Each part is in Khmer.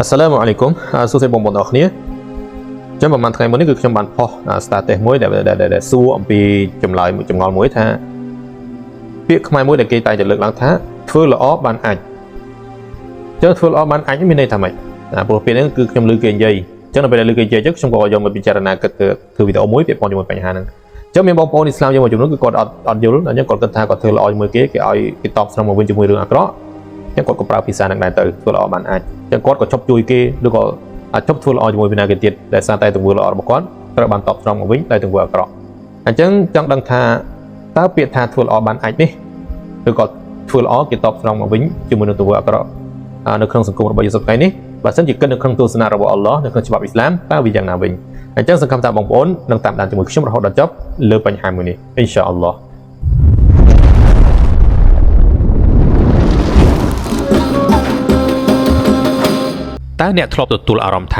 អស្សឡាមអាឡៃគុំសួស្តីបងប្អូនទាំងអស់គ្នាចឹងប្រហែលថ្ងៃមុននេះគឺខ្ញុំបានផុស status មួយដែលដែលដែលសួរអំពីចម្លើយមួយចម្ងល់មួយថាពាក្យខ្មែរមួយដែលគេតែងតែលើកឡើងថាធ្វើល្អបានអាចចឹងធ្វើល្អបានអាចមានន័យថាម៉េចណាព្រោះពេលហ្នឹងគឺខ្ញុំឮគេនិយាយចឹងដល់ពេលដែលឮគេនិយាយចឹងខ្ញុំក៏យកមកពិចារណាគិតធ្វើវីដេអូមួយពាក់ព័ន្ធជាមួយបញ្ហាហ្នឹងចឹងមានបងប្អូនអ៊ីស្លាមយើងមួយចំនួនគឺគាត់អត់អត់យល់អញ្ចឹងគាត់គិតថាគាត់ធ្វើល្អជាមួយគេគេឲ្យគេតបស្នងមកវិញជាមួយរឿងអាក្រក់ចឹងគាត់ក៏ប្រើភាសាហ្នឹងដែរទៅធ្វើល្អបានអាចចឹងគាត់ក៏ឈប់ជួយគេឬក៏អាចឈប់ធ្វើល្អជាមួយពីណាគេទៀតដែលសារតែទង្វើល្អរបស់គាត់ត្រូវបានតបស្នងមកវិញដោយទង្វើអាក្រក់អញ្ចឹងចង់ដឹងថាតើពាក្យថាធ្វើល្អបានអាចនេះឬក៏ធ្វើល្អគេតបស្នងមកវិញជាមួយនឹងទង្វើអាក្រក់នៅក្នុងសង្គមរបស់យើងសប្តាហ៍នេះបើសិនជាគិតនៅក្នុងទស្សនៈរបស់អល់ឡោះនៅក្នុងច្បាប់អ៊ីស្លាមតើវាយ៉ាងណាវិញអញ្ចឹងសង្ឃឹមថាបងប្អូននឹងតាមដានជាមួយខ្ញុំរហូតដល់ចប់លើបញ្ហាមួយនេះអ៊ីនសាអល់ឡោះ តើអ្នកធ្លាប់ទទួលអារម្មណ៍ថា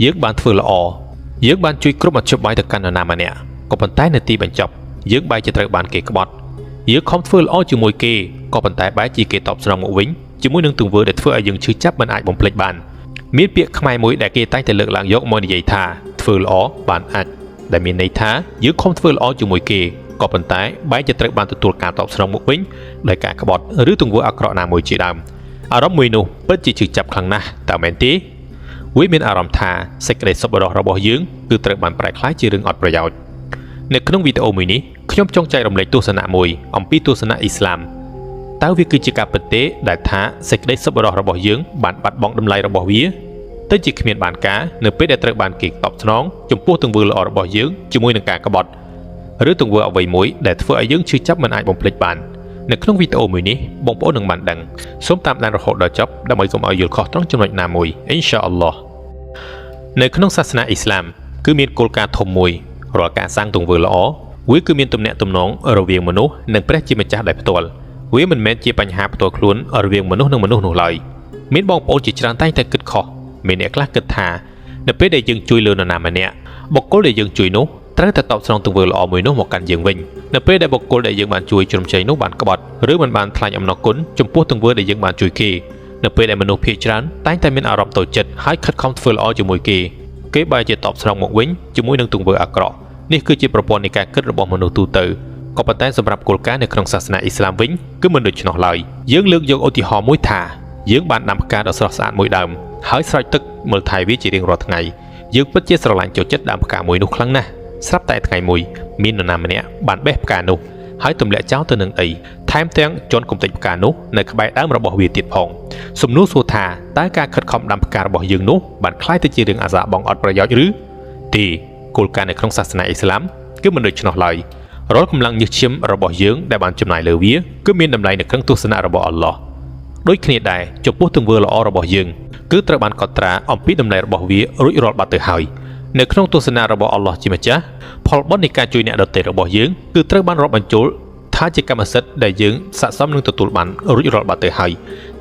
យើងបានធ្វើល្អយើងបានជួយគ្រប់មធ្យោបាយទៅកាន់នរណាម្នាក់ក៏ប៉ុន្តែនៅទីបញ្ចប់យើងបែរជាត្រូវបានគេក្បត់យើងខំធ្វើល្អជាមួយគេក៏ប៉ុន្តែបែរជាគេតបស្នងមកវិញជាមួយនឹងទង្វើដែលធ្វើឲ្យយើងឈឺចាប់មិនអាចបំភ្លេចបានមានពាក្យខ្មែរមួយដែលគេតែងតែលើកឡើងយកមកនិយាយថាធ្វើល្អបានអាចដែលមានន័យថាយើងខំធ្វើល្អជាមួយគេក៏ប៉ុន្តែបែរជាត្រូវបានទទួលការតបស្នងមកវិញដោយការក្បត់ឬទង្វើអាក្រក់ណាមួយជាដើមអារម្មណ៍មួយនោះពិតជាឈឺចាប់ខ្លាំងណាស់តើមែនទេ វាមានអារម្មណ៍ថាសេចក្តីសប្បុរសរបស់យើងគឺត្រូវបានប្រែក្លាយជារឿងអត់ប្រយោជន៍នៅក្នុងវីដេអូមួយនេះខ្ញុំចង់ចែករំលែកទស្សនៈមួយអំពីទស្សនៈអ៊ីស្លាមតើវាគឺជាការពិតទេដែលថាសេចក្តីសប្បុរសរបស់យើងបានបាត់បង់តម្លៃរបស់វាទៅជាគ្មានបានការនៅពេលដែលត្រូវបានគេតបស្នងចំពោះទង្វើល្អរបស់យើងជាមួយនឹងការក្បត់ឬទង្វើអ្វីមួយដែលធ្វើឲ្យយើងឈឺចាប់មិនអាចបំភ្លេចបាននៅក្នុងវីដេអូមួយនេះបងប្អូននឹងបានដឹងសូមតាមដានរហូតដល់ចប់ដើម្បីកុំឲ្យយល់ខុសត្រង់ចំណុចណាមួយអ៊ីនសាអល់ឡោះ នៅក្នុងសាសនាអ៊ីស្លាមគឺមានគោលការណ៍ធំមួយរាល់ការសាងទង្វើល្អវាគឺមានទំនាក់ទំនងរវាងមនុស្សនិងព្រះជាម្ចាស់ដោយផ្ទាល់វាមិនមែនជាបញ្ហាផ្ទាល់ខ្លួនរវាងមនុស្សនិងមនុស្សនោះឡើយមានបងប្អូនជាច្រើនតែងតែគិតខុសមានអ្នកខ្លះគិតថានៅពេលដែលយើងជួយលើនរណាម្នាក់បុគ្គលដែលយើងជួយនោះត្រូវតែតបស្នងទង្វើល្អមួយនោះមកកាន់យើងវិញនៅពេលដែលបុគ្គលដែលយើងបានជួយជ្រោមជ្រែងនោះបានក្បត់ឬមិនបានថ្លែងអំណរគុណចំពោះទង្វើដែលយើងបានជួយគេនៅពេលដែលមនុស្សភាគច្រើនតែងតែមានអារម្មណ៍តូចចិត្តហើយខិតខំធ្វើល្អជាមួយគេគេបែរជាតបស្នងមកវិញជាមួយនឹងទង្វើអាក្រក់នេះគឺជាប្រព័ន្ធនៃការគិតរបស់មនុស្សទូទៅក៏ប៉ុន្តែសម្រាប់គោលការណ៍នៅក្នុងសាសនាអ៊ីស្លាមវិញគឺមិនដូច្នោះឡើយយើងលើកយកឧទាហរណ៍មួយថាយើងបានដាំផ្កាដ៏ស្រស់ស្អាតមួយដើមហើយស្រោចទឹកមើលថែវាជារៀងរាល់ថ្ងៃយើងពិតជាស្រឡាញ់ចូលចិត្តដើមផ្កាមួយនោះខ្លាំងណាស់ស្រាប់តែថ្ងៃមួយមាននរណាម្នាក់បានបេះផ្កានោះហើយទម្លាក់ចោលទៅនឹងដីថែមទាំងជន់កំទេចផ្កានោះនៅក្បែរដើមរបស់វាទៀតផងសំណួរសួរថាតើការខិតខំដាំផ្ការបស់យើងនោះបានក្លាយទៅជារឿងអាសាបងអត់ប្រយោជន៍ឬទេគោលការណ៍នៅក្នុងសាសនាអ៊ីស្លាមគឺមិនដូច្នោះឡើយរាល់កម្លាំងញើសឈាមរបស់យើងដែលបានចំណាយលើវាគឺមានតម្លៃនៅក្នុងទស្សនៈរបស់អល់ឡោះដូចគ្នាដែរចំពោះទង្វើល្អរបស់យើងគឺត្រូវបានកត់ត្រាអំពីតម្លៃរបស់វារួចរាល់បាត់ទៅហើយនៅក្នុងទស្សនៈរបស់អល់ឡោះជាម្ចាស់ផលបុណ្យនៃការជួយអ្នកដទៃរបស់យើងគឺត្រូវបានរាប់បញ្ចូលថាជាកម្មសិទ្ធិដែលយើងស័ក្តិសមនឹងទទួលបានរួចរាល់បាត់ទៅហើ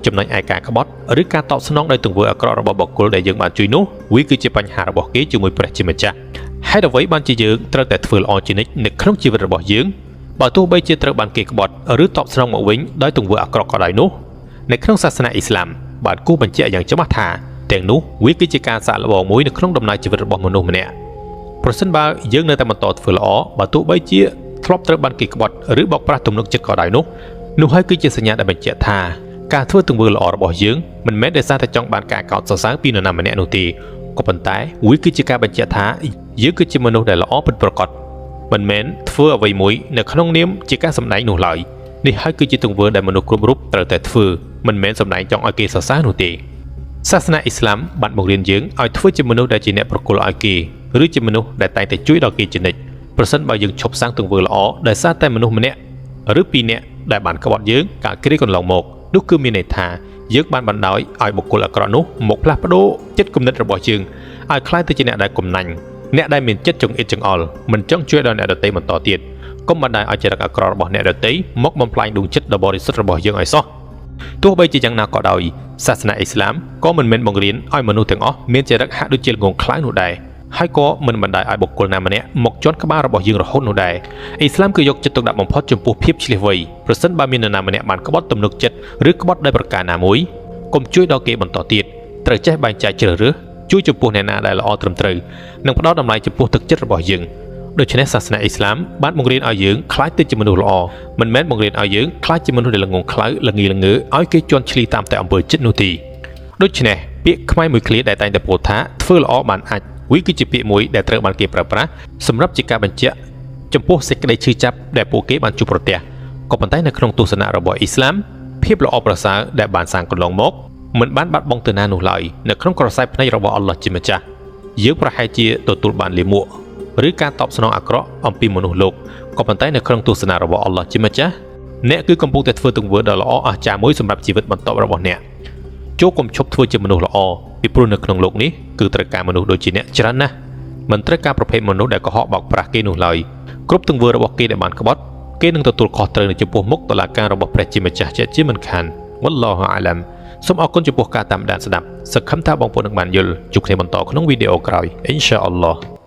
យចំណែកឯការក្បត់ឬការតបស្នងដោយទង្វើអាក្រក់របស់បុគ្គលដែលយើងបានជួយនោះវាគឺជាបញ្ហារបស់គេជាមួយព្រះជាម្ចាស់ហេតុអ្វីបានជាយើងត្រូវតែធ្វើល្អជានិច្ចនៅក្នុងជីវិតរបស់យើងបើទោះបីជាត្រូវបានគេក្បត់ឬតបស្នងមកវិញដោយទង្វើអាក្រក់ក៏ដោយនោះនៅក្នុងសាសនាអ៊ីស្លាមបានគូសបញ្ជាក់យ៉ាងច្បាស់ថាទាំងនោះវាគឺជាការសាកល្បងមួយនៅក្នុងដំណើរជីវិតរបស់មនុស្សម្នាក់ប្រសិនបើយើងនៅតែបន្តធ្វើល្អបើទោះបីជាធ្លាប់ត្រូវបានគេក្បត់ឬបោកប្រាស់ទំនុកចិត្តក៏ដោយនោះនោះហើយគឺជាសញ្ញាដែលបញ្ជាក់ថាការធ្វើទង្វើល្អរបស់យើងមិនមែនដោយសារតែចង់បានការកោតសរសើរពីនរណាម្នាក់នោះទេក៏ប៉ុន្តែវាគឺជាការបញ្ជាក់ថាយើងគឺជាមនុស្សដែលល្អពិតប្រាកដមិនមែនធ្វើអ្វីមួយនៅក្នុងនាមជាការសម្ដែងនោះឡើយនេះហើយគឺជាទង្វើដែលមនុស្សគ្រប់រូបត្រូវតែធ្វើមិនមែនសម្ដែងចង់ឲ្យគេសរសើរនោះទេសាសនាអ៊ីស្លាមបានបង្រៀនយើងឲ្យធ្វើជាមនុស្សដែលជាអ្នកប្រគល់ឲ្យគេឬជាមនុស្សដែលតែងតែជួយដល់គេជានិច្ចប្រសិនបើយើងឈប់សាងទង្វើល្អដោយសារតែមនុស្សម្នាក់ឬពីរនាក់ដែលបានក្បត់យើងកាលគ្រាកន្លងមកនោះគឺមានន័យថាយើងបានបណ្ដោយឲ្យបុគ្គលអាក្រក់នោះមកផ្លាស់ប្ដូរចិត្តគំនិតរបស់យើងឲ្យក្លាយទៅជាអ្នកដែលកំណាញ់អ្នកដែលមានចិត្តចង្អៀតចង្អល់មិនចង់ជួយដល់អ្នកដទៃបន្តទៀតកុំបណ្ដោយឲ្យចរិតអាក្រក់របស់អ្នកដទៃមកបំផ្លាញដួងចិត្តដ៏បរិសុទ្ធរបស់យើងឲ្យសោះទោះបីជាយ៉ាងណាក៏ដោយសាសនាអ៊ីស្លាមក៏មិនមែនបង្រៀនឲ្យមនុស្សទាំងអស់មានចរិតហាក់ដូចជាល្ងង់ខ្លៅនោះដែរហើយក៏មិនបណ្ដោយឲ្យបុគ្គលណាម្នាក់មកជន់ក្បាលរបស់យើងរហូតនោះដែរអ៊ីស្លាមគឺយកចិត្តទុកដាក់បំផុតចំពោះភាពឈ្លាសវៃប្រសិនបើមាននរណាម្នាក់បានក្បត់ទំនុកចិត្តឬក្បត់ដោយប្រការណាមួយកុំជួយដល់គេបន្តទៀត ត្រូវចេះបែងចែកជ្រើសរើសជួយចំពោះអ្នកណាដែលល្អត្រឹមត្រូវនិងផ្ដល់តម្លៃចំពោះទឹកចិត្តរបស់យើងដូច្នេះសាសនាអ៊ីស្លាមបានបង្រៀនឲ្យយើងក្លាយទៅជាមនុស្សល្អមិនមែនបង្រៀនឲ្យយើងក្លាយជាមនុស្សដែលល្ងង់ខ្លៅល្ងីល្ងើឲ្យគេជន់ឈ្លីតាមតែអំពើចិត្តនោះទេដូច្នេះពាក្យខ្មែរមួយឃ្លាដែលតែងតែពោលថាធ្វើល្អបានអាចវាគឺជាពាក្យមួយដែលត្រូវបានគេប្រើប្រាស់សម្រាប់ជាការបញ្ជាក់ចំពោះសេចក្តីឈឺចាប់ដែលពួកគេបានជួបប្រទះក៏ប៉ុន្តែនៅក្នុងទស្សនៈរបស់អ៊ីស្លាមភាពល្អប្រសើរដែលបានសាងកន្លងមកមិនបានបាត់បង់ទៅណានោះឡើយនៅក្នុងក្រសែភ្នែករបស់អល់ឡោះជាម្ចាស់យើងប្រហែលជាទទួលបានលាមកឬការតបស្នងអាក្រក់អំពីមនុស្សលោកក៏ប៉ុន្តែនៅក្នុងទស្សនៈរបស់អល់ឡោះជាម្ចាស់អ្នកគឺកំពុងតែធ្វើទង្វើដ៏ល្អអស្ចារ្យមួយសម្រាប់ជីវិតបន្ទាប់របស់អ្នកចូលកុំឈប់ធ្វើជាមនុស្សល្អពីព្រោះនៅក្នុងលោកនេះគឺត្រូវការមនុស្សដូចជាអ្នកច្រើនណាស់មិនត្រូវការប្រភេទមនុស្សដែលកុហកបោកប្រាស់គេនោះឡើយគ្រប់ទង្វើរបស់គេដែលបានក្បត់គេនឹងទទួលខុសត្រូវនៅចំពោះមុខតុលាការរបស់ព្រះជាម្ចាស់ជាជាមិនខានវ៉ាឡោះអាឡាមសូមអរគុណចំពោះការតាមដានស្ដាប់សង្ឃឹមថាបងប្អូននឹងបានយល់ជួបគ្នាបន្តក្នុងវីដេអូក្រោយអ៊ីនសាអល់ឡោះ។